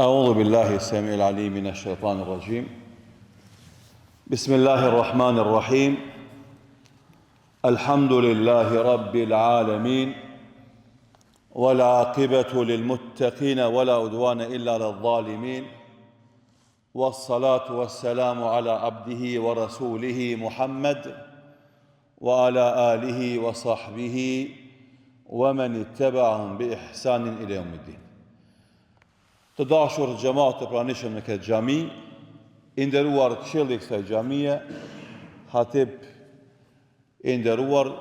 أعوذ بالله السميع العليم من الشيطان الرجيم بسم الله الرحمن الرحيم الحمد لله رب العالمين والعاقبة للمتقين ولا عدوان إلا على الظالمين والصلاة والسلام على عبده ورسوله محمد وعلى آله وصحبه ومن اتبعهم بإحسان إلى يوم الدين Të dashur xhemat të pranishëm në këtë xhami, i nderuar këshilli i kësaj xhamie, hatib i nderuar,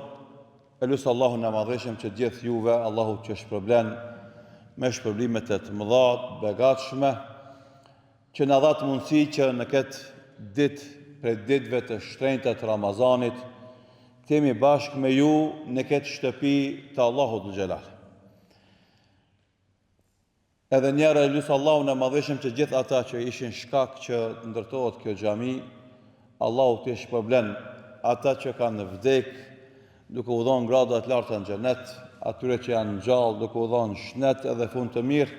e lus Allahun e madhërishëm që gjithë juve, Allahu t'ju shpërblen me shpërblime të të mëdha, të begatshme, që na dhatë mundësi që në këtë ditë prej ditëve të shtrenjta të Ramazanit, të jemi bashkë me ju në këtë shtëpi të Allahut dhul xhelal. Edhe njëherë e lus Allahun e Madhërishëm që gjithë ata që ishin shkak që të ndërtohet kjo xhami, Allahu t'i shpërblen ata që kanë vdek duke u dhënë grada të larta në xhenet, atyre që janë gjallë duke u dhënë shnet edhe fund të mirë,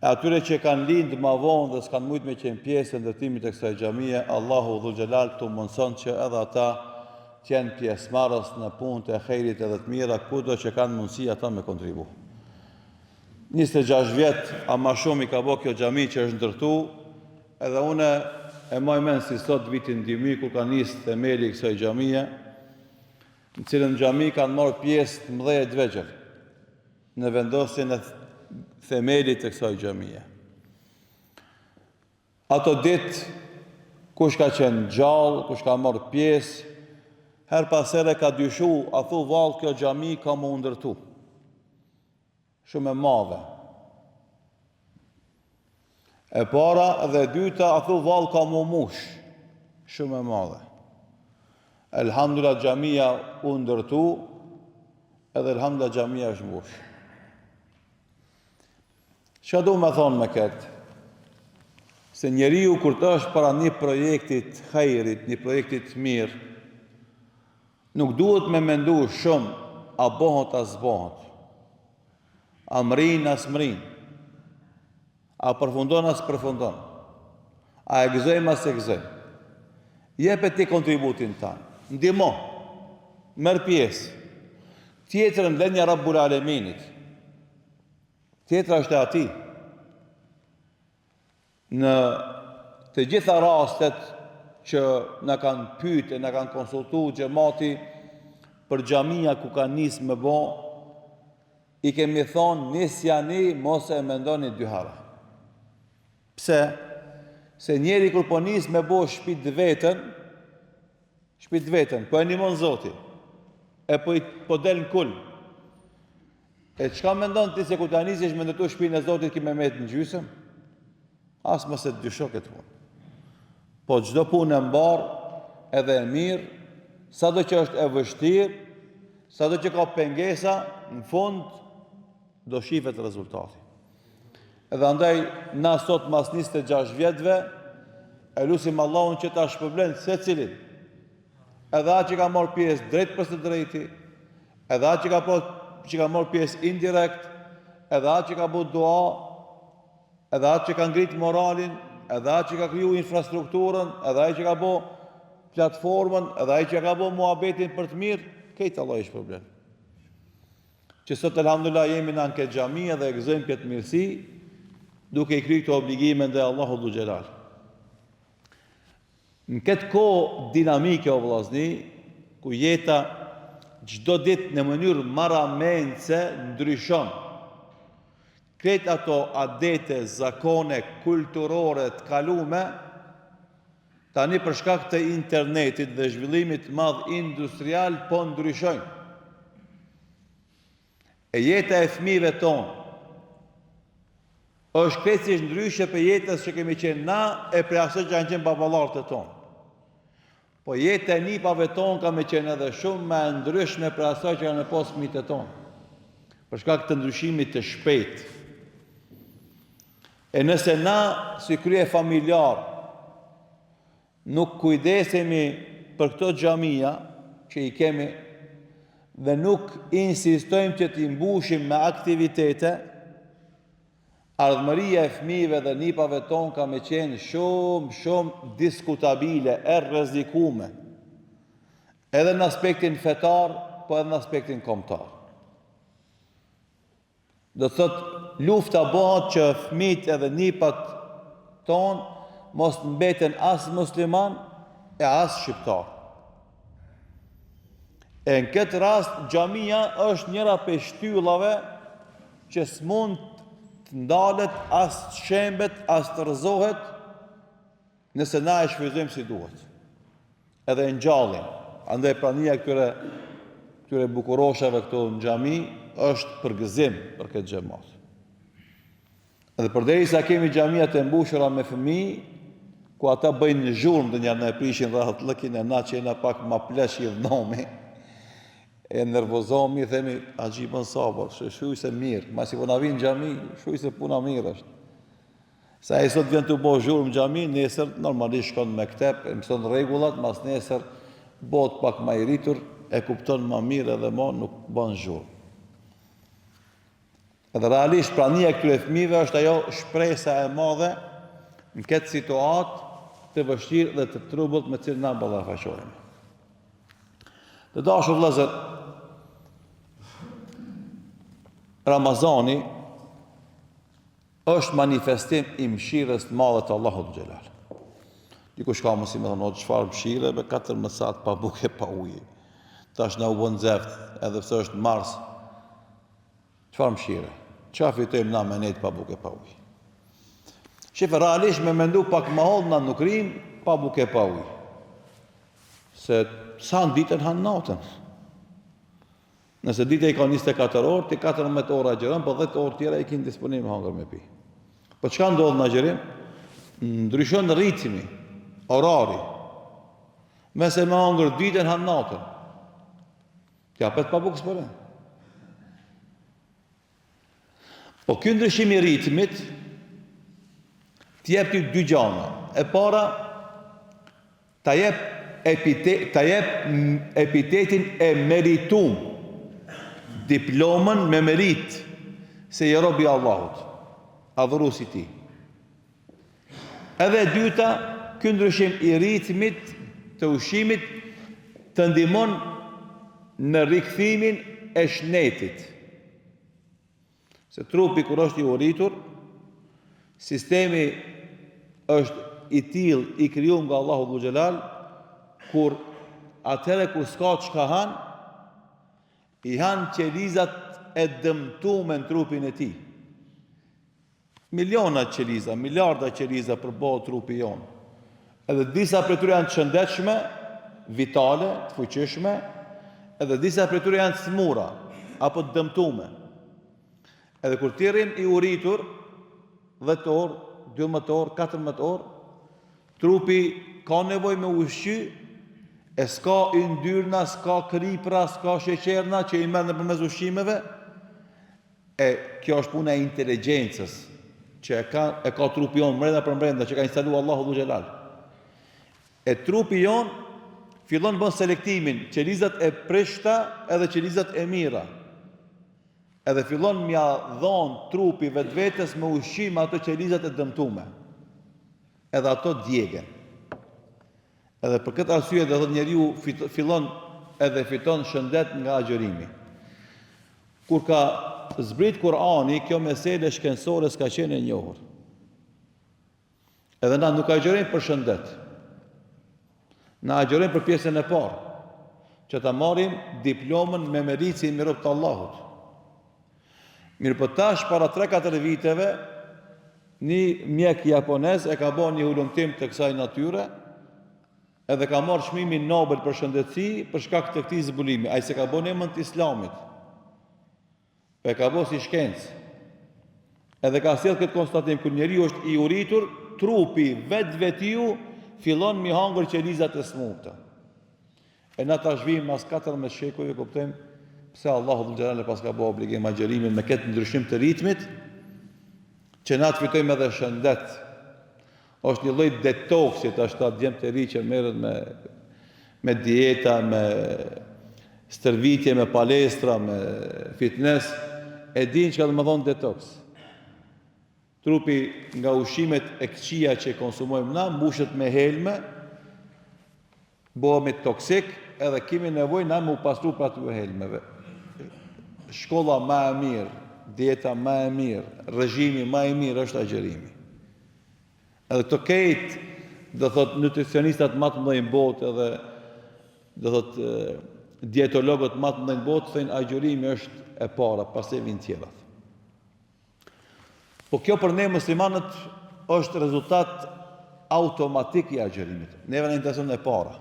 e atyre që kanë lind ma vonë dhe s'kanë mujt me qenë pjesë e ndërtimit të kësaj xhamie, Allahu dhul xhelal t'u mundëson që edhe ata të jenë pjesëmarrës në punët e hajrit edhe të mira kudo që kanë mundësi ata me kontribu. 26 vjet a ma shumë i ka bo kjo xhami që është ndërtu, edhe une e maj men si sot vitin 2000 kur ka nis themeli i kësaj xhamie, në cilën xhami kanë marrë pjesë të mëdhej e të vegjël në vendosjen e themelit të kësaj xhamie. Ato ditë, kush ka qenë gjallë, kush ka marrë pjesë, herë pas here ka dyshu, a thu vallë kjo xhami ka me u ndërtu. Shumë e madhe. E para dhe e dyta, a thu vallë ka m'u mush. Shumë e madhe. Elhamdulillah xhamia u ndërtu, edhe elhamdulillah xhamia është mbush. Çka du me thonë me këtë? Se njeriu kur të është para një projekti të hajrit, një projekti të mirë, Nuk duhet me mendu shumë a bohet a s'bohet. A mrrin a s'mrrin. A përfundon a s'përfundon. A e gëzojmë a s'e gëzojmë. Jepe ti kontributin tan. Ndihmo. Merr pjesë. Tjetrën lenja Rabbul Aleminit. Tjetra është e atij. Në të gjitha rastet që na kanë pyet e na kanë konsultu xhemati për xhamia ku kanë nis me bo, i kemi thonë nisjani mos e mendoni dy herë. Pse? Se njeri kur po nis me bo shpi të vetën, shpi të vetën, po e nimon Zoti, e po, i, po del në kulm. E çka mendon ti se kur ta nisish me ndërtu shpinë e Zotit ki me met në gjysëm? As mos e dysho këtë punë. Po çdo punë e mbarë edhe e mirë, sado që është e vështirë, sado që ka pengesa, në fund do shifet rezultati. Edhe andaj na sot mas 26 vjetëve e lusim Allahun që ta shpërblen secilin. Edhe atë që ka marrë pjesë drejt për së drejti, edhe atë që ka po, që ka marrë pjesë indirekt, edhe atë që ka bo dua, edhe atë që ka ngrit moralin, edhe atë që ka kriju infrastrukturën, edhe ai që ka bo platformën, edhe ai që ka bo muhabetin për të mirë, krejt Allahu i shpërblen. Që sot elhamdulillah jemi na në këtë xhami edhe e gëzojmë këtë mirësi, duke i kry këto obligime ndaj Allahut dhul xhelal. Në këtë kohë dinamike o vëllazni, ku jeta çdo ditë në mënyrë marramendëse ndryshon. Krejt ato adete, zakone kulturore të kalume, tani për shkak të internetit dhe zhvillimit të madh industrial po ndryshojnë. E jeta e fëmijëve tonë është krejtësisht ndryshe prej jetës që kemi qenë na e prej asaj që kanë qenë baballarët tonë. Po jeta e nipave tonë ka me qenë edhe shumë më e ndryshme prej asaj që kanë me pas fëmijët tonë. Për shkak të ndryshimit të shpejtë. E nëse na si kryefamiljar Nuk kujdesemi për këto xhamia që i kemi dhe nuk insistojmë që t'i mbushim me aktivitete, Ardhmëria e fëmijëve dhe nipave tonë ka me qenë shumë, shumë diskutabile, e rrezikume. Edhe në aspektin fetar, po edhe në aspektin kombëtar. Do të thotë, lufta bëhet që fëmijët edhe nipat tonë mos të mbeten as musliman e as shqiptar. E në këtë rast, xhamia është njëra prej shtyllave që s'mund të ndalet, as të shembet, as të rrëzohet, nëse na e shfrytëzojmë si duhet. Edhe e ngjallim. Andaj prania e këtyre këtyre bukuroshave këtu në xhami është përgëzim për këtë xhemat. Edhe përderisa kemi xhamiat e mbushura me fëmijë, ku ata bëjnë zhurmë ndonjëherë na e prishin rahatllëkin e na që jena pak ma pleq hidhnomi, e nervozomi, themi, haxhi bën sabër, shuj se mirë, masi po na vijnë n'xhami, shuj se puna mirë është. Se ai sot vjen tu bo zhurmë n'xhami, nesër normalisht shkon në mektep, e mëson rregullat, mas nesër bohet pak ma i rritur, e kupton ma mirë edhe mo nuk bën zhurmë. Edhe realisht prania e këtyre fëmijëve është ajo shpresa e madhe në këtë situatë të vështirë dhe të trubullt me cilën na ballafaqohemi. Të dashur vëllezër, Ramazani është manifestim i mëshirës të madhe të Allahut xhelal. Dikush ka mundësi me thonë, çfarë mëshire, be 14 saat pa bukë e pa ujë. Tash na u bën nxehtë, edhe pse është mars. Çfarë mëshire? Çfarë fitojmë na me nejt pa bukë e pa ujë? Shife, realisht me mendu pak ma hollë, na nuk rrim pa bukë e pa ujë. Se s'han ditën, han natën. Nëse dita i ka 24 orë, ti 14 orë agjëron, po 10 orë tjera i ki në disponim me hangër me pi. Po çka ndodh në agjërim? Ndryshon ritmi, orari. Nëse me hangër ditën, han natën. Ti apet pa bukë s'po rrin. Po ky ndryshim i ritmit të jep ty dy gjana. E para, Ta jep epite, ta jep epitetin e meritum, diplomën me meritë, se je rob i Allahut, adhurues i tij. Edhe e dyta, ky ndryshim i ritmit të ushqimit të ndihmon në rikthimin e shnetit. Se trupi kur është i uritur, sistemi është i tillë i krijuar nga Allahu Dhul Xhelal, kur atëherë kur s'ka çka han, i han qelizat e dëmtume në trupin e tij. Miliona qeliza, miliarda qeliza përbëhet trupi jonë. Edhe disa prej tyre janë të shëndetshme, vitale, të fuqishme, edhe disa prej tyre janë të smura apo të dëmtume. Edhe kur ti rrin i uritur 10 orë, 12 orë, 14 orë, trupi ka nevojë me ushqy, e s'ka yndyrna, s'ka kripra, s'ka sheqerna që i merr nëpërmes ushqimeve, E kjo është puna e inteligjencës që e ka e ka trupi jonë mrenda për mrenda që ka instalu Allahu Dhul Xhelal. E trupi jonë fillon bën selektimin, qelizat e prishta edhe qelizat e mira. Edhe fillon m'ja dhon trupi vetvetes me ushqy me ato qelizat e dëmtume. Edhe ato djegen. Edhe për këtë arsye do thotë njeriu fillon edhe fiton shëndet nga agjërimi. Kur ka zbrit Kur'ani, kjo mesele shkencore s'ka qenë e njohur. Edhe na nuk agjërojmë për shëndet. Na agjërojmë për pjesën e parë, që ta marrim diplomën me meritë se jemi rob të Allahut. Mirëpo tash para 3-4 viteve, një mjek japonez e ka bo një hulumtim të kësaj natyre, Edhe ka marrë çmimin Nobel për shëndetësi për shkak të këtij zbulimi. Ai s'e ka bo në emër të Islamit. Po e ka bo si shkencë. Edhe ka sjellë këtë konstatim kur njeriu është i uritur, trupi vetvetiu fillon m'i hangër qelizat e smurta. E na tash vijmë mas 14 shekujve kuptojmë pse Allahu dhul xhelal e paska bo obligim agjërimin me këtë ndryshim të ritmit që na të fitojmë edhe shëndet. Është një lloj detoksi tash ata djemtë e ri që merren me me dieta, me stërvitje, me palestra, me fitness, e dinë çka do me thonë detoks. Trupi nga ushqimet e këqija që i konsumojmë na mbushet me helme, Bëhemi toksik edhe kemi nevojë na me u pastru prej atyre helmeve. Shkolla ma e mirë, dieta ma e mirë, regjimi ma i mirë është agjërimi. Edhe këto krejt, do thot nutricionistat ma të mëdhenj në botë edhe do thot dietologët ma të mëdhenj në botë thonë agjërimi është e para, pastaj vijnë tjerat. Po kjo për ne muslimanët është rezultat automatik i agjërimit. Neve na intereson e para.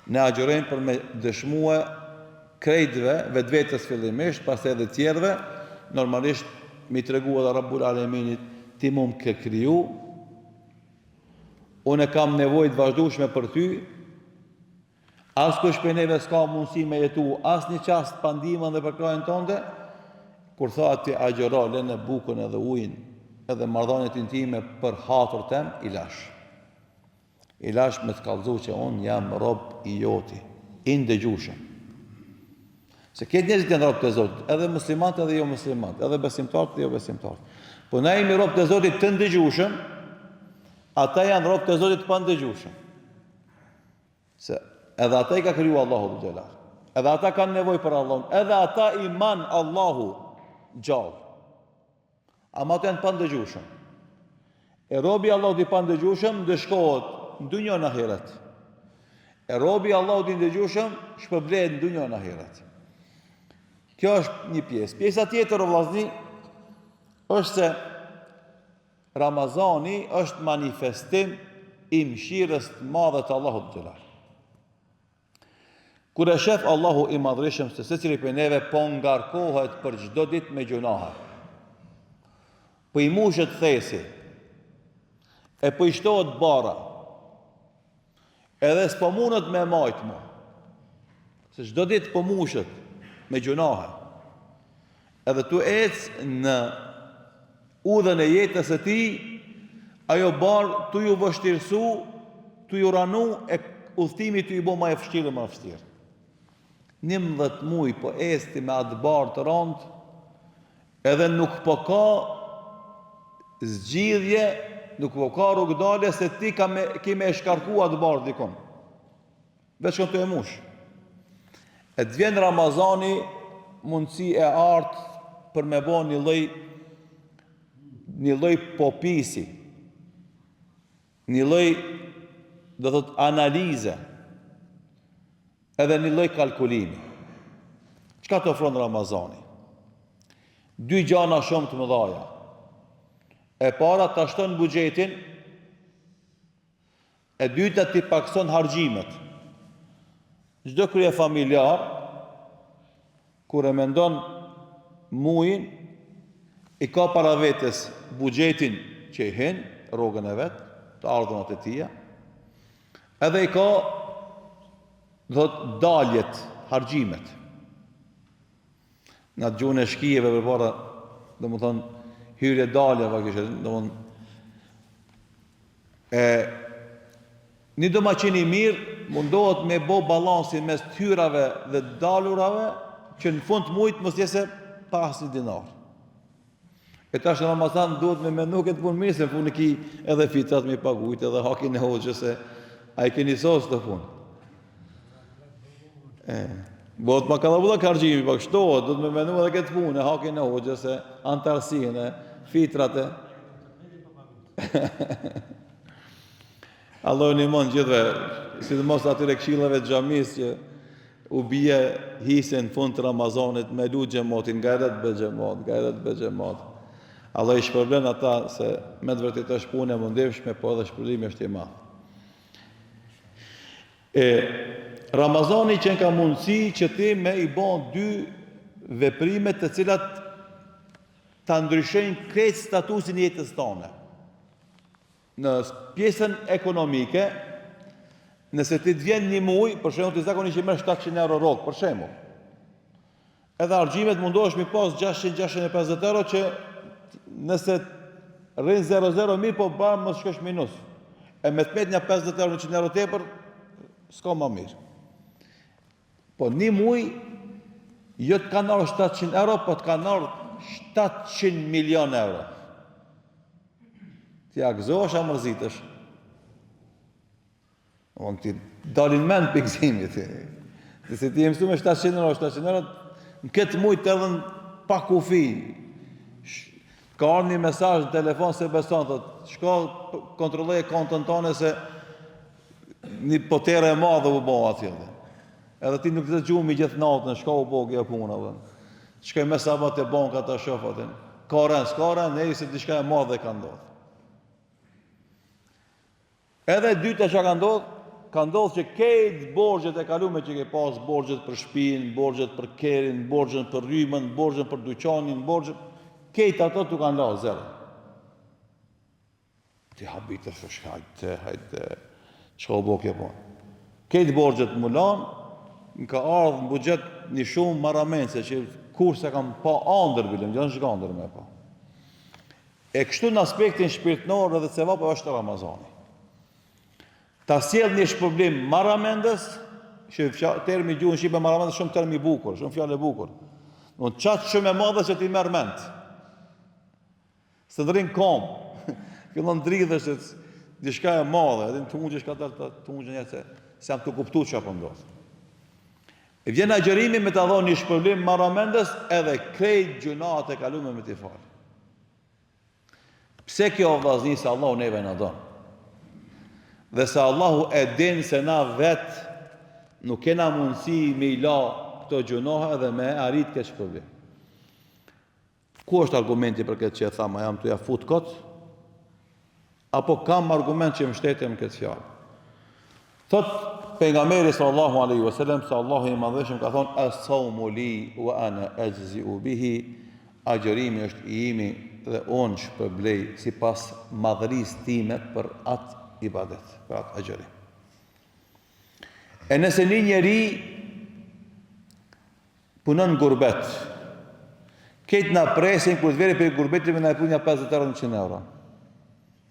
Ne agjërojmë për me dëshmue krejtve, vetvetes fillimisht, pastaj edhe tjerëve, normalisht me i tregu edhe Rabbul Aleminit, ti mu më ke kriju, unë kam nevojë të vazhdueshme për ty, Askush prej neve s'ka mundësi me jetu as një çast pa ndihmën dhe përkrahjen tënde, kur tha ti agjëro, lëne bukën edhe ujin, edhe marrëdhëniet intime për hatër tem, i lash. I lash me të kallzu që unë jam rob i joti, i ndëgjushëm. Se krejt njerëzit janë rob të Zotit, edhe muslimanët edhe jo muslimanët, edhe besimtarët edhe jo besimtarët. Po na jemi rob të Zotit të ndëgjushëm, ata janë rob të Zotit të pandëgjushëm. Se edhe ata i ka kriju Allahu dhul xhelal. Edhe ata kanë nevojë për Allahun, edhe ata i man Allahu gjallë. Ama ata janë pandëgjushëm. E robi i Allahut i pandëgjushëm ndëshkohet në dunja në ahiret. E robi i Allahut i ndëgjushëm shpërblehet në dunja në ahiret. Kjo është një pjesë. Pjesa tjetër o vllazni është se Ramazani është manifestim i mëshirës të madhe të Allahut xhelal. Kur e shef Allahu i madhërishëm se secili prej neve po ngarkohet për çdo ditë me gjunahe. Po i mushet thesi. E po i shtohet barra. Edhe s'po mundet me majt mo. Se çdo ditë po mushet me gjunahe. Edhe tu ecë në udhën e jetës së tij, ajo barrë tu ju vështirësu, tu ju ranu e udhëtimi tu ju bo ma e vështirë e ma vështirë. 11 muj po ec ti me atë barrë të randë, edhe nuk po ka zgjidhje, nuk po ka rrugëdalje se ti ka me, ki me e shkarku atë barrë dikun. Veç shkon tu e mush. E të vjen Ramazani mundësi e artë për me bo një lloj një lloj popisi, një lloj do thot analize, edhe një lloj kalkulimi. Çka të ofron Ramazani? Dy gjana shumë të mëdhaja. E para ta shton buxhetin, E dyta t'i pakëson harxhimet. Çdo kryefamiljar kur e mendon mujin i ka para vetes buxhetin që i hyn, rrogën e vet, të ardhunat e tija, edhe i ka do thot daljet, harxhimet. Në atë gjuhën e shkijeve përpara, domethonë, hyrje dalje, faktikisht, domethonë, e, një domaqin i mirë, mundohet me bo balansin mes të hyrave dhe të dalurave, që në fund të mujt mos jesë pa asnjë dinar. E tash në Ramazan duhet me menu këtë punë mirë, se në fund e ki edhe fitrat me i pagujt, edhe hakin e hoxhës, se a i keni sos të punë. E, bëhet ma kallabllëk harxhimi, pak shtohet, duhet me menu edhe këtë punë, e hakin e hoxhës, e antarësinë, e fitrat e. Allahu ndihmon gjithve, sidomos atyre këshillave të xhamisë që u bie hise në fund të Ramazanit me lut xhematin, gajret be xhemat, gajret be xhemat. Allahu i shpërblen ata se me të vërtetë është punë e mundimshme, po edhe shpërblimi është i madh. E Ramazani qenka mundësi që ti me i bo dy veprime të cilat ta ndryshojnë krejt statusin e jetës tane. Në pjesën ekonomike, nëse ti të vjen një muj, për shembull ti zakonisht i merr 700 euro rrogë, për shembull. Edhe harxhimet mundohesh mi pas 600-650 euro që nëse rrin 0-0 mirë, po ba mos shkosh minus. E me të met nja 50 euro, 100 euro tepër, s'ka ma mirë. Po një muj, jo të kanë ardhë 700 euro, po të kanë ardhë 700 milion euro. Ti a gëzohesh a mërzitesh? Unë ti dalin mend prej gëzimit. Ti se ti je mësu me 700 euro, 700 euro, në këtë muj të erdhën pa kufi. Ka ardhë një mesazh në telefon s'e beson, thot, shko kontrolloje kontën tane se një potere e madhe u bo atje. Dhe. Edhe ti nuk të gjumi gjithë natën, shka u bo kjo puna. Dhe. Shkoj me sabah te banka ta shof atë. Ka rend, s'ka rend, nej se diçka e madhe ka ndodhë. Edhe e dyta çka ka ndodh, ka ndodh që krejt borxhet e kalume që ke pas, borxhet për shpinë, borxhet për kerin, borxhet për rrymën, borxhet për dyqanin, borxhet, krejt ato t'u kanë la zero. Ti habitesh, thush, hajde, hajde, çka u bo kjo punë. Krejt borxhet m'u lanë, më ka ardhë në buxhet një shumë marramendëse që kurrë s'e kam pa andër, bile, më gjanë shka andër me pa. E kështu në aspektin shpirtnor edhe sevap është Ramazani. Ta sjell një shpërblim marramendës, që termi gjuhën shqipe marramendës shumë term i bukur, shumë fjalë e bukur. Do të qaq shumë e madhe që t'i merr mend. S'të rrin kom. Fillon dridhesh se diçka e madhe, edhe në tungje çka dal të tungje një se s'jam tu kuptu çka po ndodh. E vjen agjërimi me ta dhonë një shpërblim marramendës edhe krejt gjynahet e kalume me t'i falë. Pse kjo o vllazni se Allahu neve na don. Dhe se Allahu e din se na vet nuk kena mundësi me i la këto gjynahe dhe me arrit këtë shpërblim. Ku është argumenti për këtë që e tham, a jam tu ja fut kot? Apo kam argument që mbështetem në këtë fjalë? Thot pejgamberi sallallahu alaihi wasallam se Allahu i madhëshëm ka thonë as-sawmu li wa ana ajzi'u bihi agjërimi është i imi dhe unë shpërblej sipas madhërisë time për atë ibadet, për atë agjërim. E nëse një njeri punon n'gurbet, krejt na presin kur të vjen prej gurbetit me na e pru nja 50 euro 100 euro.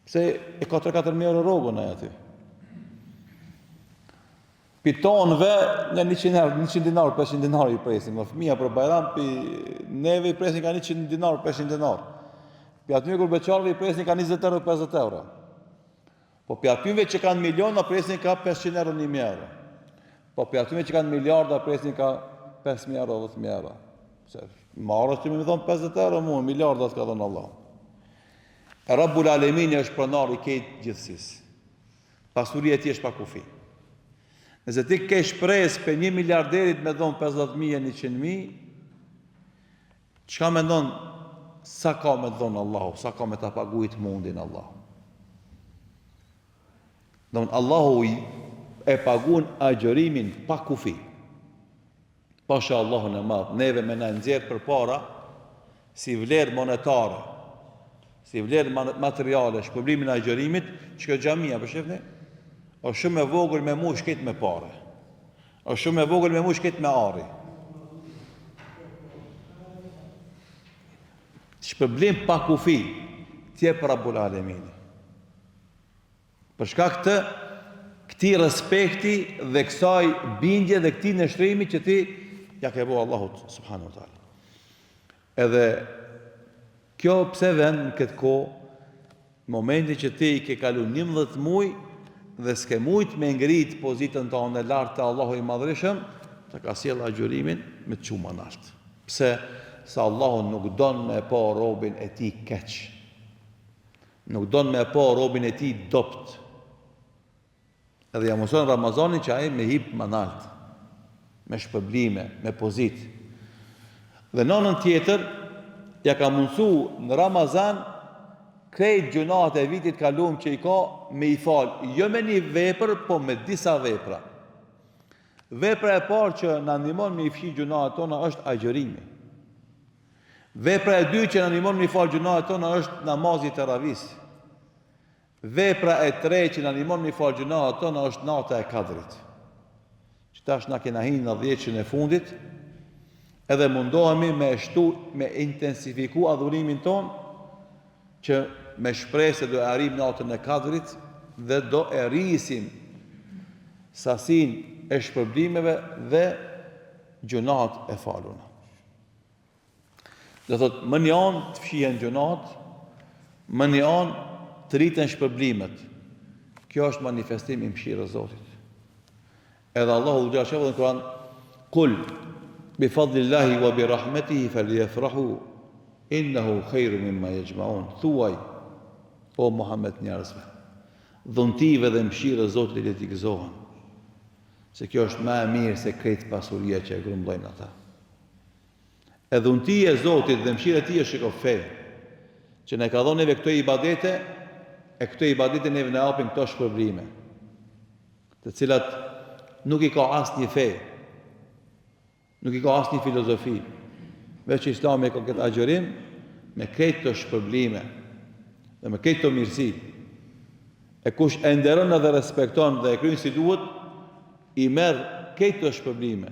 Pse e ka 3-4 mijë euro rrogën ai aty. Pi tonëve një 100 euro, 100 dinar, 500 dinar i presin. Më fëmija për Bajram pi neve i presin ka 100 dinar, 500 dinar. Pi atyne gurbetçarëve i presin ka 20 euro, 50 euro. Po pi atyne që kanë miliona presin ka 500 euro, 1000 euro. Po pi atyne që kanë miliarda presin ka 5000 euro, 10000 euro. Se marrë është që me më dhonë 50 euro mua, miliarda të ka dhonë Allah. E Rabbul Alemini është pronar i krejt gjithësisë. Pasuria e tij është pa kufi. Nëse ti ke shpresë prej një miliarderit me dhonë 50.000 e 100.000, çka mendon sa ka me të dhonë Allahu, sa ka me ta pagujt mundin Allahu. Domethënë Allahu e pagun agjërimin pa kufi. Pasha Allahun e madh, neve me na nxjerr përpara si vlerë monetare, si vlerë materiale, shpërblimin e agjërimit, që kjo xhamia, po shihni, është shumë e vogël me mush krejt me pare. Është shumë e vogël me mush krejt me ari. Shpërblim pa kufi, t'jep Rabbul Alemini. Për shkak të këtij respekti dhe kësaj bindje dhe këtij nënshtrimi që ti ja ke bo Allahut subhanahu wa taala. Edhe kjo pse vjen në këtë kohë, në momentin që ti i ke kalu 11 muaj dhe s'ke mujt me ngrit pozitën tënde lart te Allahu i Madhërishëm, të ka sjell agjërimin me të çu ma nalt. Pse? Se Allahu nuk don me pa robin e tij keq. Nuk don me e pa robin e tij dobt. Edhe ja mundëson Ramazanin që ai me hip ma nalt, me shpërblime, me pozitë. Dhe në anën tjetër, ja ka mundësu në Ramazan krejt gjynahet e vitit kalum që i ka me i fal, jo me një vepër, po me disa vepra. Vepra e parë që na ndihmon me i fshi gjynahet tona është agjërimi. Vepra e dytë që na ndihmon me i fal gjynahet tona është namazi i teravisë. Vepra e tretë që na ndihmon me i fal gjynahet tona është nata e Kadrit. Që tash na kena hi në dhjetëshin e fundit, edhe mundohemi me shtu, me intensifiku adhurimin tonë, që me shpresë se do e arrijmë natën e Kadrit dhe do e rrisim sasinë e shpërblimeve dhe gjynahet e faluna. Do thotë, më një anë të fshihen gjynahet, më një anë. të rriten shpërblimet. Kjo është manifestim i mëshirës Zotit. Edhe Allahu xhel thotë në Kur'an, "Kul bi fadlillahi wa bi rahmetihi falyafrahu innahu khairu mimma yajma'un." Thuaj o Muhammed njerëzve, dhuntive dhe mëshirës Zotit le t'i gëzohen. Se kjo është më e mirë se krejt pasuria që e grumbullojnë ata. E dhuntia e Zotit dhe mëshira e Tij është shiko fe, që na i ka dhënë neve këto ibadete, e këto ibadete neve na japin këto shpërblime, të cilat nuk i ka asnjë fe, nuk i ka asnjë filozofi, veç Islami e ka këtë agjërim me krejt këto shpërblime dhe me krejt këto mirësi. E kush e nderon edhe respekton dhe e kryen si duhet, i merr krejt këto shpërblime.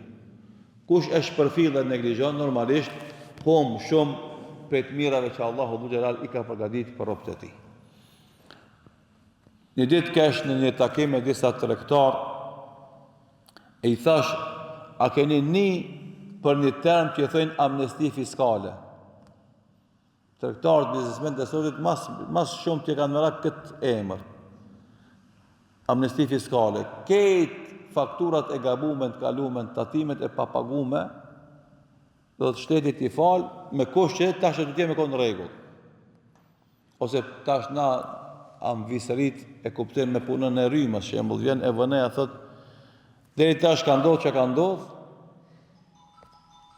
Kush e shpërfill dhe neglizhon, normalisht humb shumë prej të mirave që Allahu dhul xhelal i ka përgatitur për robët e tij. Një ditë kesh në një takim me disa tregtar e i thash a keni ni për një term që i thojnë amnesti fiskale. Tregtarët, biznesmenët e sotit mas mas shumti e kanë merak këtë emër. Amnesti fiskale, krejt fakturat e gabume të kalume, tatimet e papagume, do të shteti t'i fal me kusht që tash e tutje me kon në rregull. Ose tash na amvisërit e kuptojmë me punën e rrymës, shembull vjen EVN-ja thot deri tash ka ndodhur çka ka ndodhur,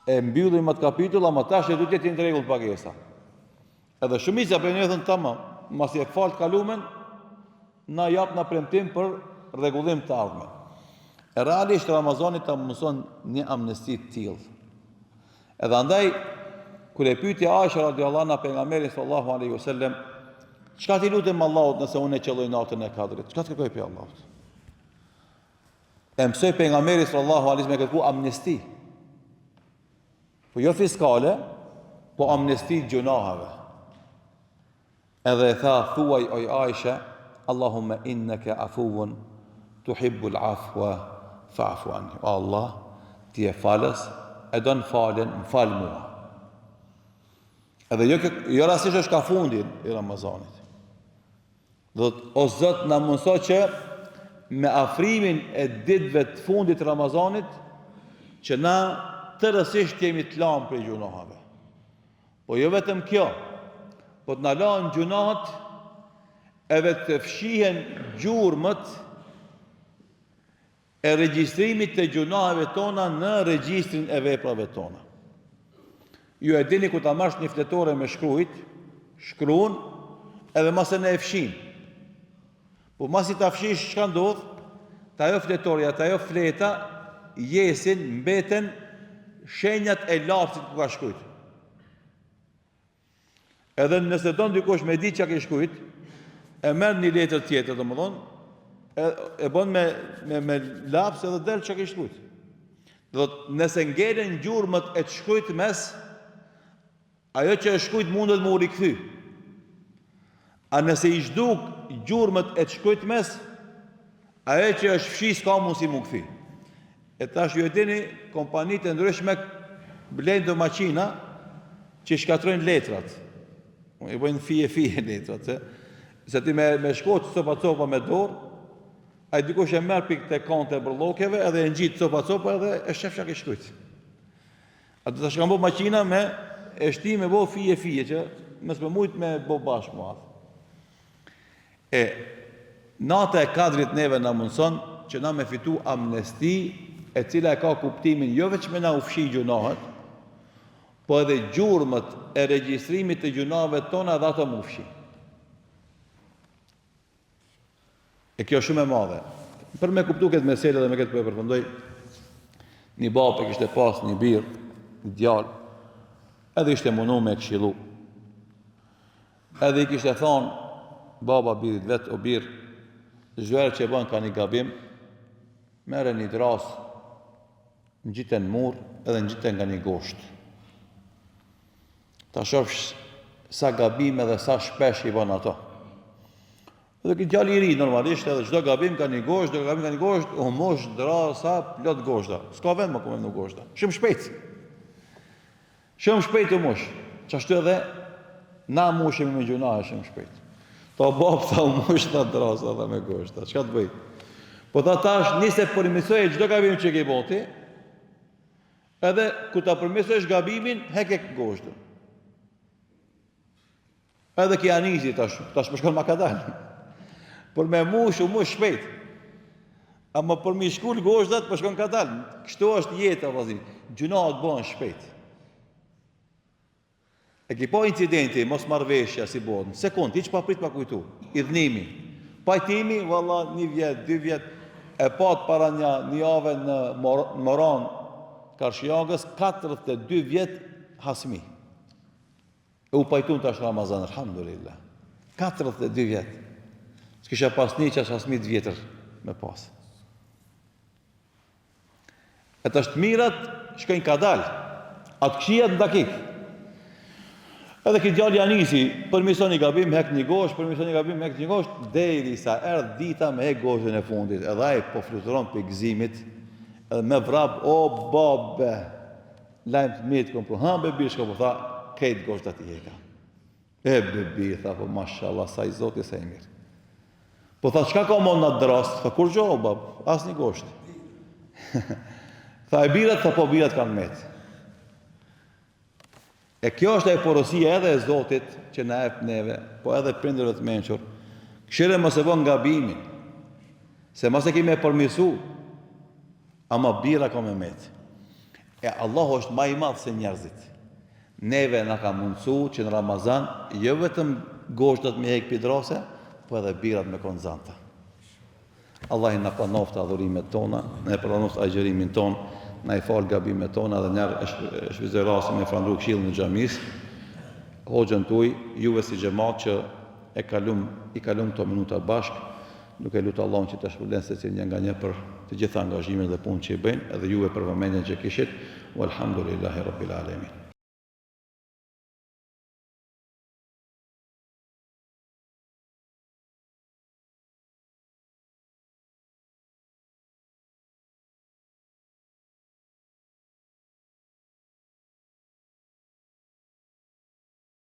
e mbyllim atë kapitull, ama tash e tutje të në rregull pagesa. Edhe shumica prej neve thonë tamam, masi e fal të kalumen, na jap na premtim për rregullim të ardhmen. E realisht Ramazani ta mundson një amnesti të tillë. Edhe andaj kur e pyeti Aisha radhiyallahu anha pejgamberin sallallahu alaihi wasallam, çka t'i lutem Allahut nëse unë e qëlloj natën e Kadrit? Çka të kërkoj prej Allahut? E mësoi pejgamberi sallallahu alaihi wasallam me kërku amnesti. Po jo fiskale, po amnesti të gjunaheve. Edhe e tha, thuaj oj Aisha, Allahumma innaka afuwun tuhibbul afwa fa'fu anni. O Allah, ti je falës, e don faljen, më fal mua. Edhe jo, jo rastësisht është ka fundi i Ramazanit. Do të o Zot na mundëso që me afrimin e ditëve të fundit të Ramazanit që na tërësisht jemi të lamë prej gjunaheve. Po jo vetëm kjo, po të na lahen gjunahet edhe të fshihen gjurmët e regjistrimit të gjunaheve tona në regjistrin e veprave tona. Ju e dini kur ta marrsh një fletore me shkrujt, shkruan edhe masanej e fshin. Po masi ta fshish çka ndodh? Te ajo fletorja, te ajo fleta jesin mbeten shenjat e lapsit ku ka shkrujt. Edhe nëse don dikush me ditë çka ke shkrujt, e merr një letër tjetër, domethënë, e, e bën me me me laps edhe del çka ke shkrujt. Do të nëse ngelen gjurmët e të shkrujtmes, ajo që është shkrujt mundet me u rikthy. A nëse i zhduk gjurmët e të shkrujtmes, ajo që është fshi s'ka mundësi m'u kthy. E tash ju e dini, kompanitë e ndryshme blejnë do maqina që shkatrojnë letrat. I bëjnë fije fije letrat, se, se ti me, me shkoq copa copa me dorë, ai dikush e merr pikë te kante e bërllokeve edhe e ngjit copa copa edhe e shef çka ke shkrujt. Ato tash kanë bo maqina me e shti me bo fije fije që mos me mujt me bo bashkë më atë. E nata e Kadrit neve na mundëson që na me fitu amnesti e cila e ka kuptimin jo veç me na u fshi gjunahet, po edhe gjurmët e regjistrimit të gjunaheve tona edhe ato m'u fshi. E kjo shumë e madhe. Për me kuptu këtë mesele dhe me këtë po e përfundoj, një babë e kishte pas një bir, një djalë, edhe ishte munu me e këshillu. Edhe i kishte thonë, baba birit vet, o bir, çdo herë që e bën ka një gabim, merre një drasë, ngjite në mur, edhe ngjite nga një gosht. Ta shofsh sa gabime dhe sa shpesh i bën ato. Edhe ky djalë i ri normalisht edhe çdo gabim ka një gosht, çdo gabim ka një gosht, u mush drasa plot goshta. S'ka vend më ku me vnu goshta. Shumë shpejt. Shumë shpejt u mush. Qashtu edhe na mushemi me gjunahe shumë shpejt. Tha babë, tha u mush tha drasa tha me gozhda, çka të bëj? Po tha tash nise përmirësoje çdo gabim që ke bo ti, edhe kur ta përmirësosh gabimin, heke gozhdën. Edhe ky ja nisi tash, tash po shkon ma kadal. Për me mush, u mush shpejt. Ama për me shkul gozhdat, po shkon kadal. Kështu është jeta, vllazën. Gjynahet bëhen shpejt. E ki pa incidenti, mosmarrëveshja si bëhet, në sekund, hiç pa prit pa kujtu, idhnimi, pajtimi, valla, një vjet, dy vjet, e pat para një, një jave në Moran, Karshijagës, 42 vjet hasmi. E u pajtun tash Ramazan, alhamdulillah. 42 vjet. S'kisha pas një qaq hasmi të vjetër me pas. E tash të mirat shkojnë kadal, a të këqijat në dakik. Edhe ky djalë ja nisi, përmirëson një gabim, hek një gozhdë, përmirëson një gabim, hek një gozhdë, derisa erdh dita me hek gozhdën e fundit. Edhe ai po fluturon prej gëzimit, edhe me vrap, o babe, lajm të mirë të kom pru, ha be bir çka po tha, krejt gozhdat i heka. E be bir, tha, po mashallah, sa i zoti, sa i mirë. Po tha, çka ka mo në atë dërrasë? Tha, kurgjo, o bab, asnjë gozhdë. tha, e birat, tha, po birat kanë metë. E kjo është e porosia edhe e Zotit që na jep neve, po edhe prindërve të mençur. Kqyre mos e bon gabimin, se mos e ki me përmirësu, ama bira ka me metë. E Allahu është ma i madh se njerëzit. Neve na ka mundësu që në Ramazan jo vetëm gozhdat me hek pi drase, po edhe birat me kon zanta. Allahi na pranoftë adhurimet tona, na e pranoftë agjërimin tonë, na i faltë gabimet tona dhe njerë e shfrytëzoj rastin me falënderu këshillin e xhamisë, hoxhën tuj, juve si xhemat që e kalum, i kalum këto minuta bashkë, Duke lutë Allahun që ta shpërblen secilin një nga një për të gjitha angazhimet dhe punët që i bëjnë, edhe juve për vëmendjen që kishit, walhamdulillahi rabbil alemin.